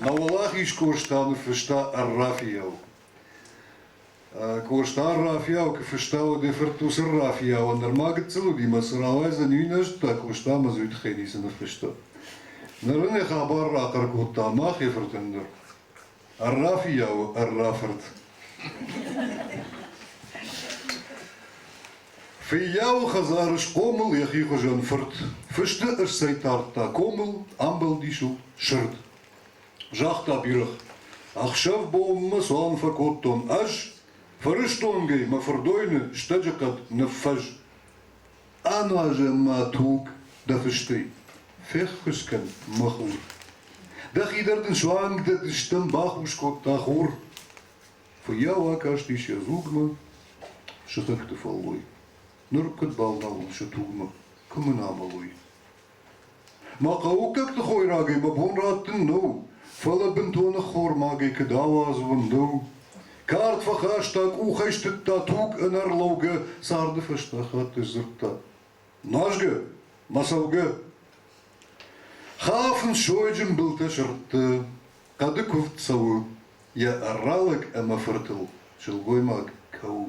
Нӕ уӕлахиз Къоста ныффыста ӕррафийау. Къоста ӕррафийау куы фыста, уӕд йӕ фырт уыцы ӕррафийауӕн нырма гыццыл уыди мӕ цы рауайдзӕн, уый нӕ зыдта, Къоста ӕмӕ дзы уый тыххӕй ницы ныффыста. Ныр ын йӕ хабар рахъӕр кодта мах йӕ фыртӕн дӕр. Ӕрра фыййауы ӕрра фырт. Фыййауы хӕдзары схъомыл йӕхи хуызӕн фырт. Фысты ысцӕйтардта комыл, амбӕлдис ыл сырд. Загъта бирӕгъ: Ӕхсӕв-бонмӕ цуан фӕкодтон ӕз, фырыстонгӕй мӕ фырдойны стӕджыхъӕд ныффӕз. Ануазӕм ма туг дӕ фыстӕй, феххуыс кӕн, мӕ хур. Дӕхи дӕр дын суанг дӕ дыстӕм бахус кодта хур. Фыййау акастис йӕ дзугмӕ, сыхӕгты фӕллой. Ныр куыд бавналон сӕ тугмӕ, куы мын амӕлой? Мӕ хъӕуккӕгты хойрагӕй мӕ бон раттын нӕу, фӕлӕ бынтон ӕххормагӕй куыд ауадзон дӕу? Кард фӕхаста, къухӕй стыдта туг ӕнӕрлӕугӕ царды фӕстӕ хатт сдзырдта: Нуазгӕ, мӕ цӕугӕ! Хафынц сойджын былтӕ сырдты, хъӕды куывд цӕуы, йӕ ӕрра лӕг ӕмӕ фыртыл сылгоймаг кӕуы.